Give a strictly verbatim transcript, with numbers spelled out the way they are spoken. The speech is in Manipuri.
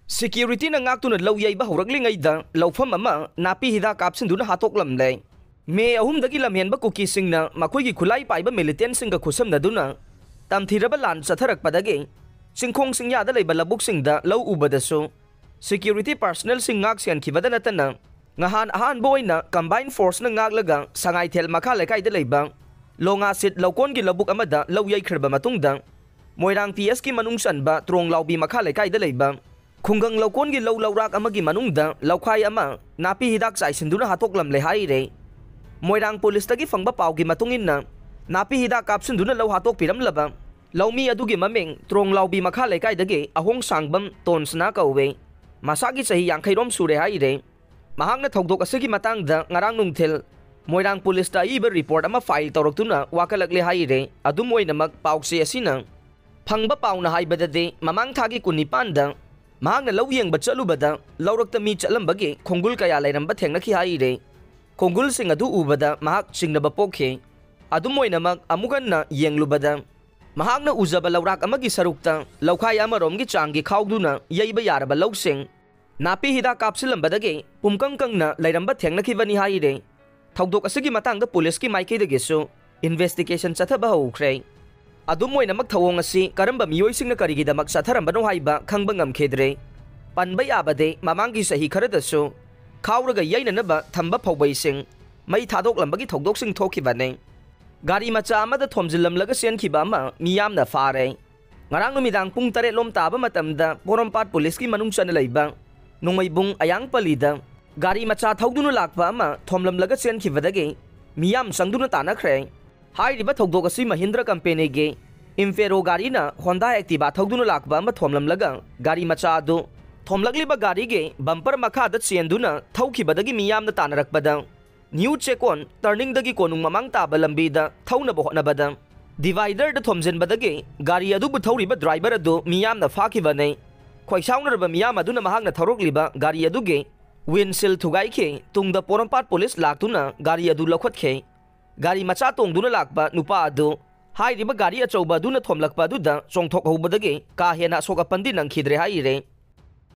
ꯁꯦꯀ꯭ꯌꯨꯔꯤꯇꯤꯅ ꯉꯥꯛꯇꯨꯅ ꯂꯧ ꯌꯩꯕ ꯍꯧꯔꯛꯂꯤꯉꯩꯗ ꯂꯧꯐꯝ ꯑꯃ ꯅꯥꯄꯤ ꯍꯤꯗꯥꯛ ꯀꯥꯞꯁꯤꯟꯗꯨꯅ ꯍꯥꯠꯇꯣꯛꯂꯝꯂꯦ꯫ ꯃꯦ ꯑꯍꯨꯝꯗꯒꯤ ꯂꯝꯍꯦꯟꯕ ꯀꯨꯀꯤꯁꯤꯡꯅ ꯃꯈꯣꯏꯒꯤ ꯈꯨꯠꯂꯥꯏ ꯄꯥꯏꯕ ꯃꯤꯂꯤꯇꯦꯟꯁꯤꯡꯒ ꯈꯨꯠꯁꯝꯅꯗꯨꯅ ꯇꯝꯊꯤꯔꯕ ꯂꯥꯟ ꯆꯠꯊꯔꯛꯄꯗꯒꯤ ꯆꯤꯡꯈꯣꯡ ꯆꯤꯡꯌꯥꯗ ꯂꯩꯕ ꯂꯧꯕꯨꯛꯁꯤꯡꯗ ꯂꯧ ꯎꯕꯗꯁꯨ ꯁꯦꯀ꯭ꯌꯨꯔꯤꯇꯤ ꯄꯥꯔꯁꯅꯦꯜꯁꯤꯡ ꯉꯥꯛ ꯁꯦꯟꯈꯤꯕꯗ ꯅꯠꯇꯅ ꯉꯍꯥꯟ ꯑꯍꯥꯟꯕ ꯑꯣꯏꯅ ꯀꯝꯕꯥꯏꯟ ꯐꯣꯔꯁꯅ ꯉꯥꯛꯂꯒ ꯁꯉꯥꯏꯊꯦꯜ ꯃꯈꯥ ꯂꯩꯀꯥꯏꯗ ꯂꯩꯕ ꯂꯣꯉꯥꯁꯤꯠ ꯂꯧꯀꯣꯟꯒꯤ ꯂꯧꯕꯨꯛ ꯑꯃꯗ ꯂꯧ ꯌꯩꯈ꯭ꯔꯕ ꯃꯇꯨꯡꯗ ꯃꯣꯏꯔꯥꯡ ꯄꯤ ꯑꯦꯁꯀꯤ ꯃꯅꯨꯡ ꯆꯟꯕ ꯇ꯭ꯔꯣꯡ ꯂꯥꯎꯕꯤ ꯃꯈꯥ ꯂꯩꯀꯥꯏꯗ ꯂꯩꯕ ꯈꯨꯡꯒꯪ ꯂꯧꯀꯣꯟꯒꯤ ꯂꯧ ꯂꯧꯔꯥꯛ ꯑꯃꯒꯤ ꯃꯅꯨꯡꯗ ꯂꯧꯈꯥꯏ ꯑꯃ ꯅꯥꯄꯤ ꯍꯤꯗꯥꯛ ꯆꯥꯏꯁꯤꯟꯗꯨꯅ ꯍꯥꯠꯇꯣꯛꯂꯝꯂꯦ ꯍꯥꯏꯔꯦ꯫ ꯃꯣꯏꯔꯥꯡ ꯄꯨꯂꯤꯁꯇꯒꯤ ꯐꯪꯕ ꯄꯥꯎꯒꯤ ꯃꯇꯨꯡ ꯏꯟꯅ ꯅꯥꯄꯤ ꯍꯤꯗꯥꯛ ꯀꯥꯞꯁꯤꯟꯗꯨꯅ ꯂꯧ ꯍꯥꯠꯇꯣꯛꯄꯤꯔꯝꯂꯕ ꯂꯧꯃꯤ ꯑꯗꯨꯒꯤ ꯃꯃꯤꯡ ꯇ꯭ꯔꯣꯡ ꯂꯥꯎꯕꯤ ꯃꯈꯥ ꯂꯩꯀꯥꯏꯗꯒꯤ ꯑꯍꯣꯡ ꯁꯥꯡꯕꯝ ꯇꯣꯟꯁꯅꯥ ꯀꯧꯋꯦ꯫ ꯃꯁꯥꯒꯤ ꯆꯍꯤ ꯌꯥꯡꯈꯩꯔꯣꯝ ꯁꯨꯔꯦ ꯍꯥꯏꯔꯦ꯫ ꯃꯍꯥꯛꯅ ꯊꯧꯗꯣꯛ ꯑꯁꯤꯒꯤ ꯃꯇꯥꯡꯗ ꯉꯔꯥꯡ ꯅꯨꯡꯊꯤꯜ ꯃꯣꯏꯔꯥꯡ ꯄꯨꯂꯤꯁꯇ ꯑꯏꯕ ꯔꯤꯄꯣꯔꯠ ꯑꯃ ꯐꯥꯏꯜ ꯇꯧꯔꯛꯇꯨꯅ ꯋꯥꯀꯠꯂꯛꯂꯦ ꯍꯥꯏꯔꯦ꯫ ꯑꯗꯨꯝ ꯑꯣꯏꯅꯃꯛ ꯄꯥꯎꯆꯦ ꯑꯁꯤꯅ ꯐꯪꯕ ꯄꯥꯎꯅ ꯍꯥꯏꯕꯗꯗꯤ ꯃꯃꯥꯡ ꯊꯥꯒꯤ ꯀꯨꯟꯅꯤꯄꯥꯟꯗ ꯃꯍꯥꯛꯅ ꯂꯧ ꯌꯦꯡꯕ ꯆꯠꯂꯨꯕꯗ ꯂꯧꯔꯛꯇ ꯃꯤ ꯆꯠꯂꯝꯕꯒꯤ ꯈꯣꯡꯒꯨꯜ ꯀꯌꯥ ꯂꯩꯔꯝꯕ ꯊꯦꯡꯅꯈꯤ ꯍꯥꯏꯔꯦ꯫ ꯈꯣꯡꯒꯨꯜꯁꯤꯡ ꯑꯗꯨ ꯎꯕꯗ ꯃꯍꯥꯛ ꯆꯤꯡꯅꯕ ꯄꯣꯛꯈꯤ꯫ ꯑꯗꯨꯝ ꯑꯣꯏꯅꯃꯛ ꯑꯃꯨꯛ ꯍꯟꯅ ꯌꯦꯡꯂꯨꯕꯗ ꯃꯍꯥꯛꯅ ꯎꯖꯕ ꯂꯧꯔꯥꯛ ꯑꯃꯒꯤ ꯁꯔꯨꯛꯇ ꯂꯧꯈꯥꯏ ꯑꯃꯔꯣꯝꯒꯤ ꯆꯥꯡꯒꯤ ꯈꯥꯎꯗꯨꯅ ꯌꯩꯕ ꯌꯥꯔꯕ ꯂꯧꯁꯤꯡ ꯅꯥꯄꯤ ꯍꯤꯗꯥꯛ ꯀꯥꯞꯁꯤꯜꯂꯝꯕꯗꯒꯤ ꯄꯨꯝꯀꯪ ꯀꯪꯅ ꯂꯩꯔꯝꯕ ꯊꯦꯡꯅꯈꯤꯕꯅꯤ ꯍꯥꯏꯔꯦ꯫ ꯊꯧꯗꯣꯛ ꯑꯁꯤꯒꯤ ꯃꯇꯥꯡꯗ ꯄꯨꯂꯤꯁꯀꯤ ꯃꯥꯏꯀꯩꯗꯒꯤꯁꯨ ꯏꯟꯚꯦꯁꯇꯤꯒꯦꯁꯟ ꯆꯠꯊꯕ ꯍꯧꯈ꯭ꯔꯦ꯫ ꯑꯗꯨꯝ ꯑꯣꯏꯅꯃꯛ ꯊꯧꯑꯣꯡ ꯑꯁꯤ ꯀꯔꯝꯕ ꯃꯤꯑꯣꯏꯁꯤꯡꯅ ꯀꯔꯤꯒꯤꯗꯃꯛ ꯆꯠꯊꯔꯝꯕꯅꯣ ꯍꯥꯏꯕ ꯈꯪꯕ ꯉꯝꯈꯤꯗ꯭ꯔꯦ꯫ ꯄꯟꯕ ꯌꯥꯕꯗꯤ ꯃꯃꯥꯡꯒꯤ ꯆꯍꯤ ꯈꯔꯗꯁꯨ ꯈꯥꯎꯔꯒ ꯌꯩꯅꯅꯕ ꯊꯝꯕ ꯐꯧꯕꯩꯁꯤꯡ ꯃꯩ ꯊꯥꯗꯣꯛꯂꯝꯕꯒꯤ ꯊꯧꯗꯣꯛꯁꯤꯡ ꯊꯣꯛꯈꯤꯕꯅꯤ꯫ ꯒꯥꯔꯤ ꯃꯆꯥ ꯑꯃꯗ ꯊꯣꯝꯖꯤꯜꯂꯝꯂꯒ ꯆꯦꯟꯈꯤꯕ ꯑꯃ ꯃꯤꯌꯥꯝꯅ ꯐꯥꯔꯦ꯫ ꯉꯔꯥꯡ ꯅꯨꯃꯤꯗꯥꯡ ꯄꯨꯡ ꯇꯔꯦꯠ ꯂꯣꯝ ꯇꯥꯕ ꯃꯇꯝꯗ ꯄꯣꯔꯣꯝꯄꯥꯠ ꯄꯨꯂꯤꯁꯀꯤ ꯃꯅꯨꯡ ꯆꯟꯅ ꯂꯩꯕ ꯅꯣꯡꯃꯩꯕꯨꯡ ꯑꯌꯥꯡꯄꯜꯂꯤꯗ ꯒꯥꯔꯤ ꯃꯆꯥ ꯊꯧꯗꯨꯅ ꯂꯥꯛꯄ ꯑꯃ ꯊꯣꯝꯂꯝꯂꯒ ꯆꯦꯟꯈꯤꯕꯗꯒꯤ ꯃꯤꯌꯥꯝ ꯆꯪꯗꯨꯅ ꯇꯥꯟꯅꯈ꯭ꯔꯦ꯫ ꯍꯥꯏꯔꯤꯕ ꯊꯧꯗꯣꯛ ꯑꯁꯤ ꯃꯍꯤꯟꯗ꯭ꯔ ꯀꯝꯄꯦꯅꯤꯒꯤ ꯏꯝꯐꯦꯔꯣ ꯒꯥꯔꯤꯅ ꯍꯣꯟꯗꯥ ꯑꯦꯛꯇꯤꯚꯥ ꯊꯧꯗꯨꯅ ꯂꯥꯛꯄ ꯑꯃ ꯊꯣꯝꯂꯝꯂꯒ ꯒꯥꯔꯤ ꯃꯆꯥ ꯑꯗꯨ ꯊꯣꯝꯂꯛꯂꯤꯕ ꯒꯥꯔꯤꯒꯤ ꯕꯝꯄꯔ ꯃꯈꯥꯗ ꯆꯦꯟꯗꯨꯅ ꯊꯧꯈꯤꯕꯗꯒꯤ ꯃꯤꯌꯥꯝꯅ ꯇꯥꯟꯅꯔꯛꯄꯗ ꯅ꯭ꯌꯨ ꯆꯦꯀꯣꯟ ꯇꯔꯅꯤꯡꯗꯒꯤ ꯀꯣꯅꯨꯡ ꯃꯃꯥꯡ ꯇꯥꯕ ꯂꯝꯕꯤꯗ ꯊꯧꯅꯕ ꯍꯣꯠꯅꯕꯗ ꯗꯤꯚꯥꯏꯗꯔꯗ ꯊꯣꯝꯖꯤꯟꯕꯗꯒꯤ ꯒꯥꯔꯤ ꯑꯗꯨꯕꯨ ꯊꯧꯔꯤꯕ ꯗ꯭ꯔꯥꯏꯚꯔ ꯑꯗꯨ ꯃꯤꯌꯥꯝꯅ ꯐꯥꯈꯤꯕꯅꯤ꯫ ꯈꯣꯏꯁꯥꯎꯅꯔꯕ ꯃꯤꯌꯥꯝ ꯑꯗꯨꯅ ꯃꯍꯥꯛꯅ ꯊꯧꯔꯛꯂꯤꯕ ꯒꯥꯔꯤ ꯑꯗꯨꯒꯤ ꯋꯤꯟꯁꯤꯜ ꯊꯨꯒꯥꯏꯈꯤ꯫ ꯇꯨꯡꯗ ꯄꯣꯔꯣꯝꯄꯥꯠ ꯄꯨꯂꯤꯁ ꯂꯥꯛꯇꯨꯅ ꯒꯥꯔꯤ ꯑꯗꯨ ꯂꯧꯈꯠꯈꯤ꯫ ꯒꯥꯔꯤ ꯃꯆꯥ ꯇꯣꯡꯗꯨꯅ ꯂꯥꯛꯄ ꯅꯨꯄꯥ ꯑꯗꯨ ꯍꯥꯏꯔꯤꯕ ꯒꯥꯔꯤ ꯑꯆꯧꯕ ꯑꯗꯨꯅ ꯊꯣꯝꯂꯛꯄ ꯑꯗꯨꯗ ꯆꯣꯡꯊꯣꯛꯍꯧꯕꯗꯒꯤ ꯀꯥ ꯍꯦꯟꯅ ꯑꯁꯣꯛ ꯑꯄꯟꯗꯤ ꯅꯪꯈꯤꯗ꯭ꯔꯦ ꯍꯥꯏꯔꯦ꯫